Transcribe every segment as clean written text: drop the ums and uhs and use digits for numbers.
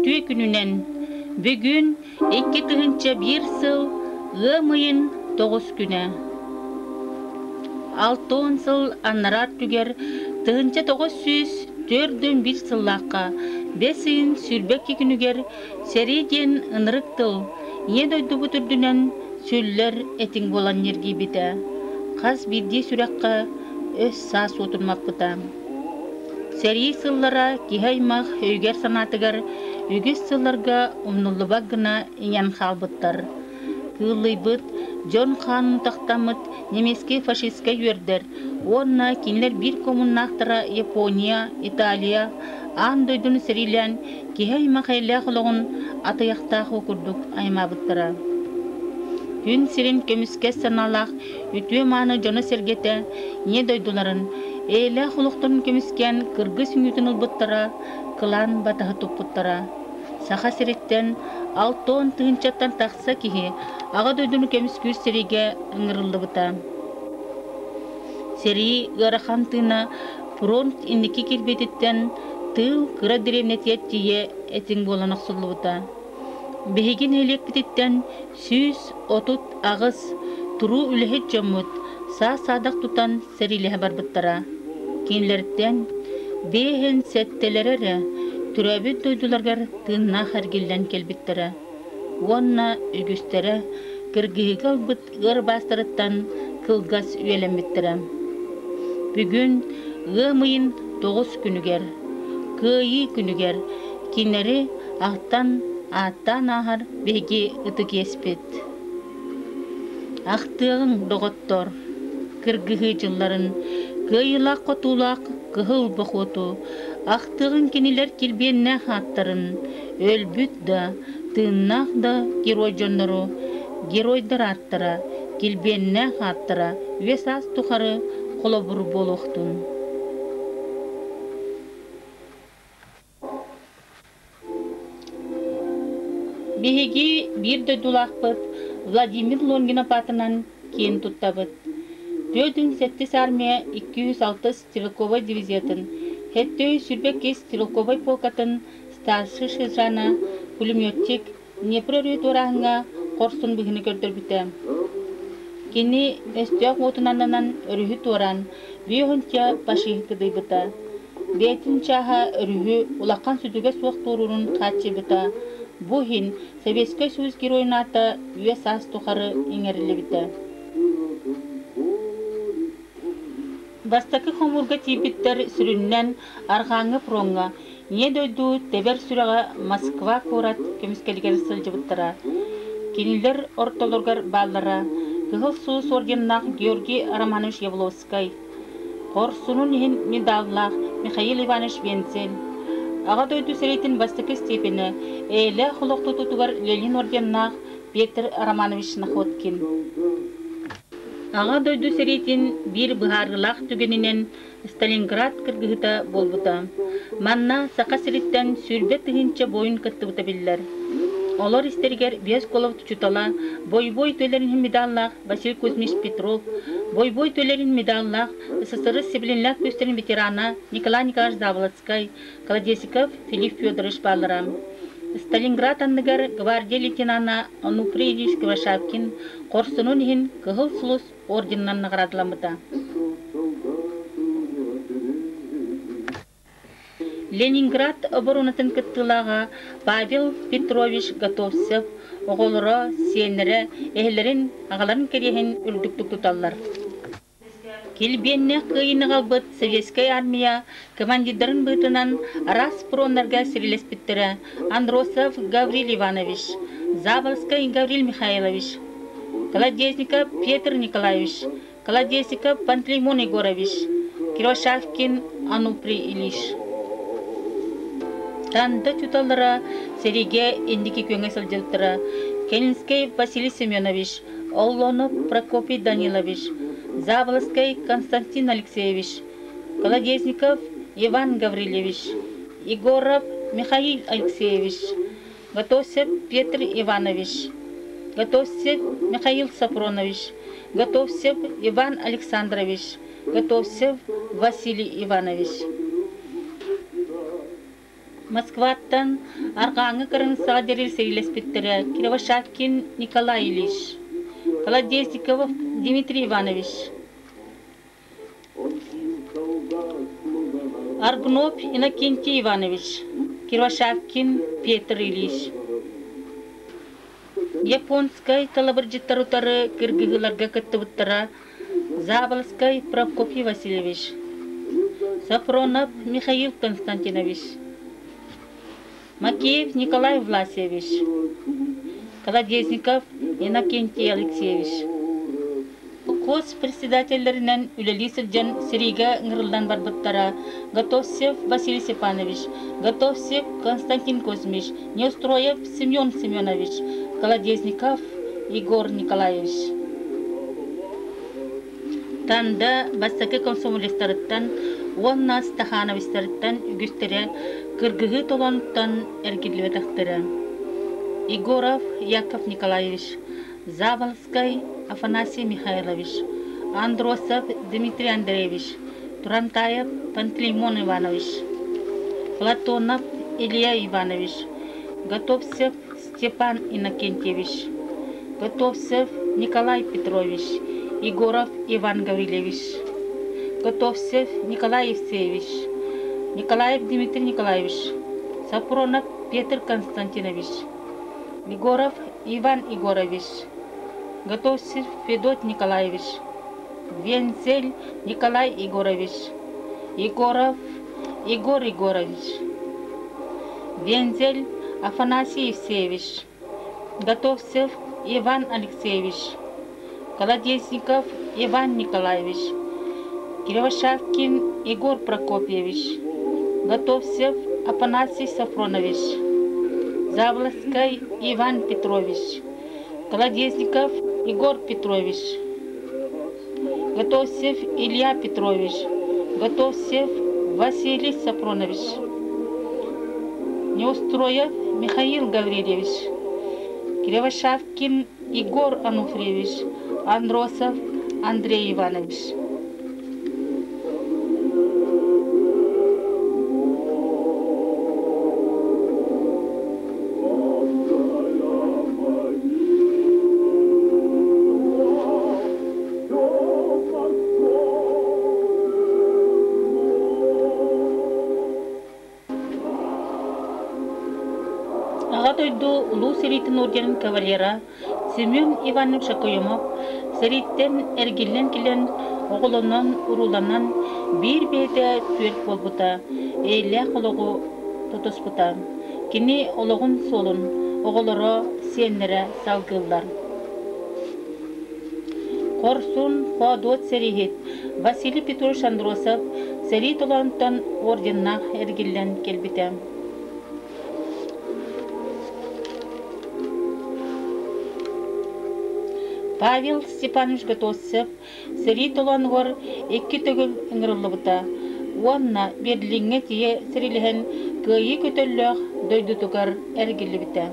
Үтүө күнүнэн! Бүгүн 2001 сыл ыам ыйын 9 күнэ. 60 сыл анараа өттүгэр 1941 сыллаахха бэс ыйын 22 күнүгэр сэрии диэн ынырык тыл Ийэ дойдубут үрдүнэн сүллэр этиҥ буолан ньиргийбитэ, хас биирдии сүрэххэ өс-саас уотурмаппыта. Сэрии сыллара киһи аймах өйүгэр-санаатыгар үгүс сылларга умнуллубат гына иҥэн хаалбыттар. Кыыллыйбыт, дьон хаанын утахтаммыт немецкэй-фашистскай үөрдэр уонна кинилэр биир куомуннаахтара Япония, Италия аан дойдуну сэриилээн киһи аймах эйэлээх олоҕун атыйахтаах уу курдук аймаабыттара. Күн сирин көмүскэс санаалаах үтүө-мааны дьоно-сэргэтэ ийэ дойдуларын, эйэлээх олохторун көмүскээн кыргыс үҥүүтүн ылбыттара, кылаан батаһы туппуттара. Саха сириттэн 60 тыһыынчаттан тахса киһи Аҕа дойдуну көмүскүүр сэриигэ ыҥырыллыбыта. Сэрии ыарахан тыына фронт инники кирбиититтэн тыыл кыра дэриэбинэтигэр тиийэ этиҥ буолан охсуллубута. Биһиги нэһилиэкпититтэн 138 туруу үлэһит дьоммут саа-саадах тутан сэриилэһэ барбыттара. Кинилэртэн биэһин сэттэлэрэ эрэ төрөөбүт дойдуларыгар тыыннаах эргиллэн кэлбиттэрэ уонна үгүстэрэ кыргыһыыга ылбыт ыар баастарыттан кылгас үйэлэммиттэрэ. Бүгүн ыам ыйын 9 күнүгэр, Кыайыы күнүгэр кинилэри ахтан ааттаан ааһар биһиги ытык иэспит. Ахтыаҕыҥ, доҕоттор, кыргыһыы дьылларын, кыайыылаах-хотуулаах кыһыл бохуоту, ахтыаҕыҥ кинилэр килбиэннээх ааттарын, өлбүт да, тыыннаах да герой дьоннору, геройдар ааттара, килбиэннээх ааттара үйэ-саас тухары холобур буолуохтун. Биһиги биир дойдулаахпыт Владимир Лонгинов аатынан киэн туттабыт. 47 армия 206 стрелковай дивизиятын, 722 стрелковай полкатын старшай сержана, пулеметчик Днепр өрүһү туорааһыҥҥа хорсун быһыыны көрдөрбүтэ. Кини өстөөх уотун аннынан өрүһү туораан, 50 фашиһы кыдыйбыта. Бэйэтин чааһа өрүһү улахан сүтүгэ суох туоруурун хааччыйбыта. Бу иһин Советскай Союз Геройун аата үйэ-саас тухары иҥэриллибитэ. Бастакы хомуурга тиийбиттэр сүрүннээн Арҕааҥҥы фроҥҥа Ийэ дойду тэбэр сүрэҕэ Москва куорат көмүскэлигэр сылдьыбыттара. Кинилэр ортолоругар бааллара Кыһыл Сулус орденнаах Георгий Романович Явловскай, Хорсунун иһин медаллаах Михаил Иванович Вензель, Аҕа дойду сэриитин бастакы степенэ эйэлээх олох тутуутугар Ленин орденнаах Петр Романович Находкин. Аҕа дойду сэриитин биир быһаарыылаах түгэнинэн Сталинград кыргыһыыта буолбута. Манна Саха сириттэн 20 000 буойун кыттыбыта биллэр. Олор истэригэр биэс головт учуутала, бойобуой үтүөлэрин иһин медаллаах Василий Кузьмич Петров, бойобуой үтүөлэрин медаллаах СССР сэбилэнилээх күүстэрин ветерана Николай Николаевич Заболоцкай, Колодезников Филипп Федорович бааллара. Сталинград анныгар гвардия лейтенана Онуфрий Ильич Кривошапкин хорсунун иһин Кыһыл Сулус орденынан наҕараадаламмыта. Ленинград оборонатын кыттыылааҕа Павел Петрович Готовцев оҕолоро, сиэннэрэ эһэлэрин, аҕаларын кэриэһин үрдүктүк туталлар. Килбиэннээх кыайыыны аҕалбыт Советскай Армия командирдарын быһыытынан араас фроннарга сэриилэспиттэрэ Андросов Гаврил Иванович, Заболоцкай Гаврил Михайлович, Колодезников Петр Николаевич, Колодезников Пантелеймон Егорович, Кирощавкин Ануприй Ильич. Танда учууталлара сэриигэ инники күөҥҥэ сылдьыбыттара Калининскай Василий Семенович, Оллонов Прокопий Данилович, Заболоцкай Константин Алексеевич, Колодезников Иван Гаврильевич, Егоров Михаил Алексеевич, Готовцев Петр Иванович, Готовцев Михаил Сафронович, Готовцев Иван Александрович, Готовцев Василий Иванович. Москваттан арҕааҥҥы кырыымсаҕа диэри сэриилэспиттэрэ Кривошапкин Николай Ильич, Колодезников Дмитрий Иванович, Аргунов Иннокентий Иванович, Кривошапкин Петр Ильич. Японскай талабырдьыттар утары кыргыһыыларга кыттыбыттара Заболоцкай Прокопий Васильевич, Софронов Михаил Константинович, Макеев Николай Власьевич, Колодезников Иннокентий Алексеевич. Холкуос председателлэринэн үлэлии сылдьан сэриигэ ыҥырыллан барбыттара Готовцев Василий Степанович, Готовцев Константин Кузьмич, Неустроев Семен Семенович, Колодезников Егор Николаевич. Танда бастакы комсомолецтарыттан уонна стахановецтарыттан үгүстэрэ кыргыһыы толонуттан эргиллибэтэхтэрэ. Егоров Яков Николаевич, Заболоцкай Афанасий Михайлович, Андросов Дмитрий Андреевич, Турантаев Пантелеймон Иванович, Платонов Илья Иванович, Готовцев Степан Иннокентьевич, Готовцев Николай Петрович, Егоров Иван Гаврильевич, Готовцев Николай Евсеевич, Николаев Дмитрий Николаевич, Сапронов Петр Константинович, Егоров Иван Егорович, Готовцев Федот Николаевич, Вензель Николай Егорович, Егоров Егор Егорович, Вензель Афанасий Евсеевич, Готовцев Иван Алексеевич, Колодезников Иван Николаевич, Кривошапкин Егор Прокопьевич, Готовцев Афанасий Сафронович, Заболоцкай Иван Петрович, Колодезников Егор Петрович, Готовцев Илья Петрович, Готовцев Василий Сапронович, Неустроев Михаил Гаврильевич, Кривошапкин Егор Ануфриевич, Андросов Андрей Иванович. Аҕа дойду Улуу сэриитин орденын кавалера Семен Иванович Шакоемов сэрииттэн эргиллэн кэлэн оҕолонон, урууланан биир бэйэтэ түөрт буолбута, эйэлээх олоҕу тутуспута. Кини олоҕун суолун оҕолоро, сиэннэрэ салгыыллар. Хорсун, хоодуот сэрииһит Василий Петрович Андросов сэрии толоонтон орденнаах эргиллэн кэлбитэ. Павел Степанович Готовцев сэрии толоонугар икки төгүл ыҥырыллыбыта уонна Берлиҥҥэ тиийэ сэриилэһэн кыайыы көтөллөөх дойдутугар эргиллибитэ.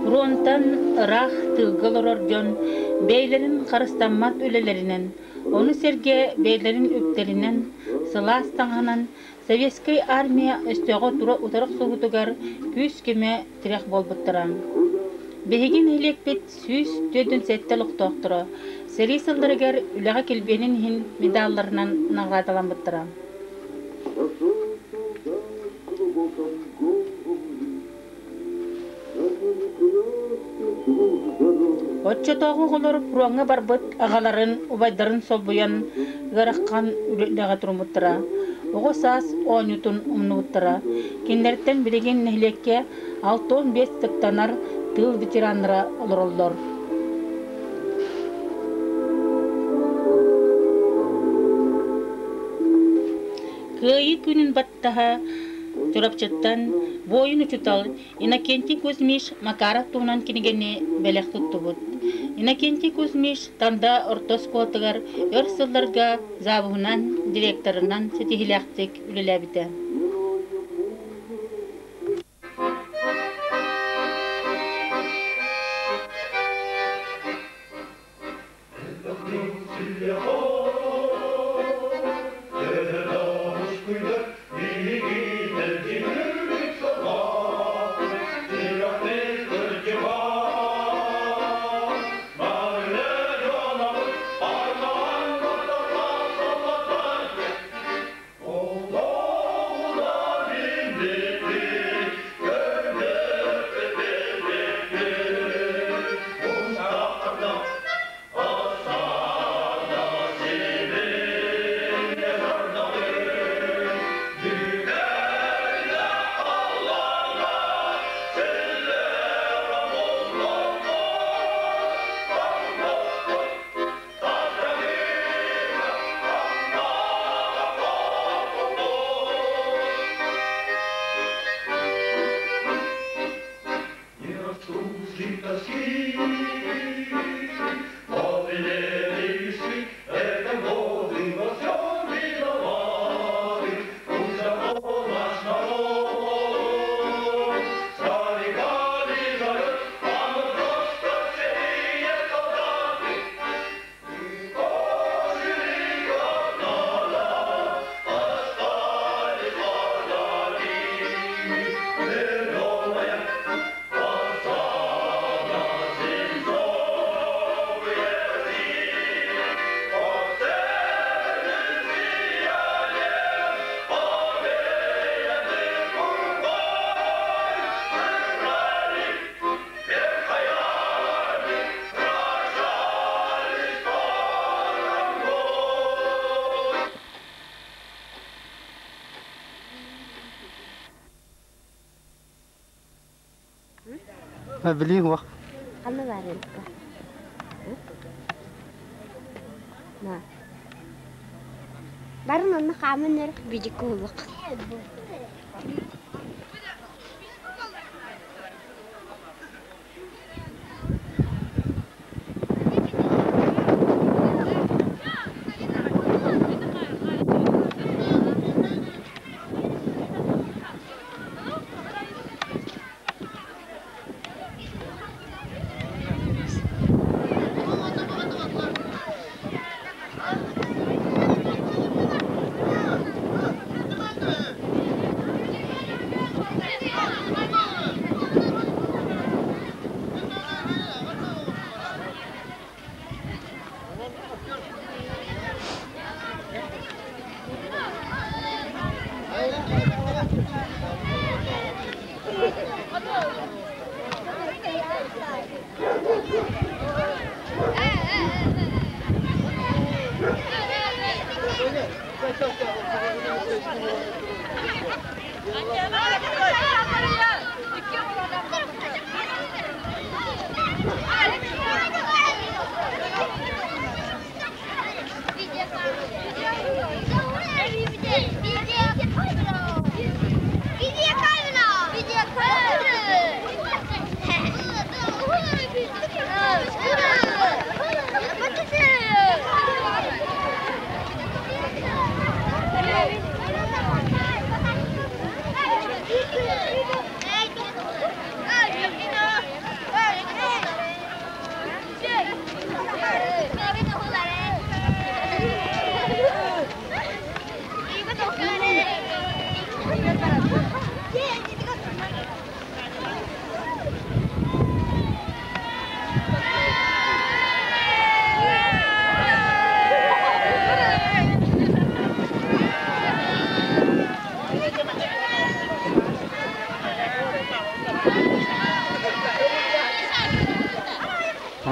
Фронтан ыраах тыылга олорор дьон бэйэлэрин харыстаммат үлэлэринэн, ону сэргэ бэйэлэрин үптэринэн, сылаас таҥаһынан Советскай Армия өстөөҕү тура утары охсуһуутугар күүс-көмө тирэх буолбуттара. Биһиги нэһилиэкпит 147 олохтоохторо сэрии сылларыгар үлэҕэ килбиэнин иһин медалларынан наҕараадаламмыттара. Оччотооҕу оҕолор фроҥҥа барбыт аҕаларын, убайдарын солбуйан ыарахан үлэҕэ туруммуттара, оҕо саас оонньуутун умнубуттара. Кинилэртэн билигин нэһилиэккэ 65 ытыктанар тыыл ветераннара олороллор. Кыайыы күнүн баттаһа Чурапчыттан буойун учуутал Иннокентий Кузьмич Макаров туһунан кинигэни бэлэх туттубут. Иннокентий Кузьмич Танда орто оскуолатыгар өр сылларга завуһунан, директорынан ситиһиилээхтик үлэлээбитэ. Билиин уох. Ханна баар Барын онно хааман өр бидик куулук.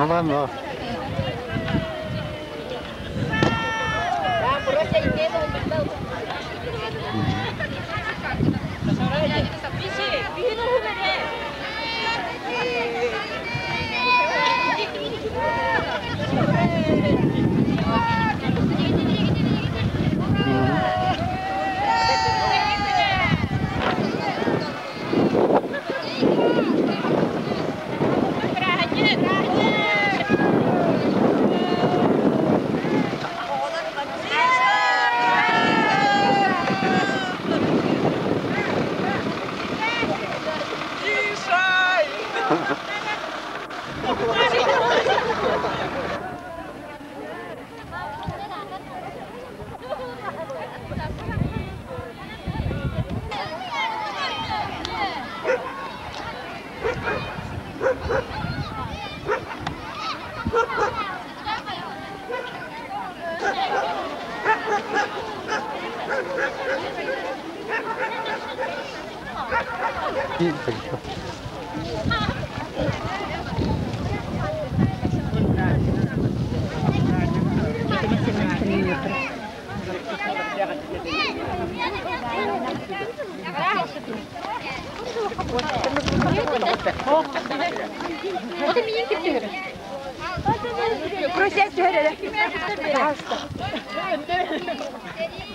Aman var.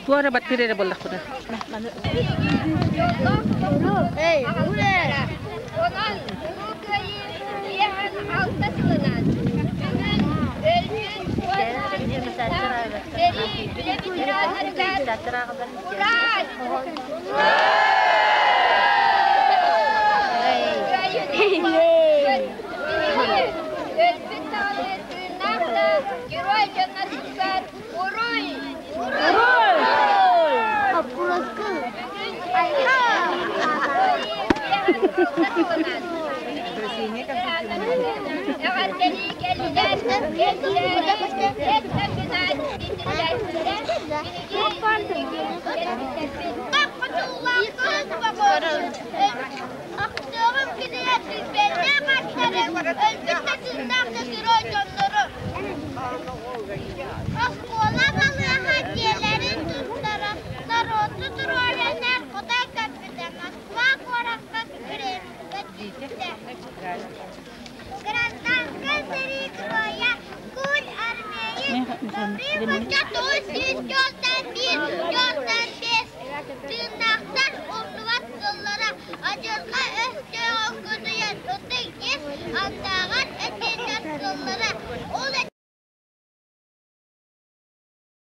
Туора баттыр эрэ буоллахпына. Онон Улуу Кыайыы 56 сылынан бүгүн өлбүт уонна сэрии үлэ ветераннарыгар Ура! Өлбүт даҕаны тыыннаах да герой дьоннорбутугар уруй! Эҕэрдэлии кэллилэр, Ахтыаҕым кинилэр килбиэннээх аттарын, өлбүт да тыыннаах да герой дьоннору. Оскуола балыыһа дьиэлэрин туттара, норуоту туруораннар Хотой көппүтэ, Москва куоракка Кремльгэ тиийбитэ. Гражданскай сэрии геройа Куль армеец 991 Тыыннаахтар умнубат сыллара адьырҕа өстөөҕү кутуйан ытык ис андааҕар этинэр сыллара. Ол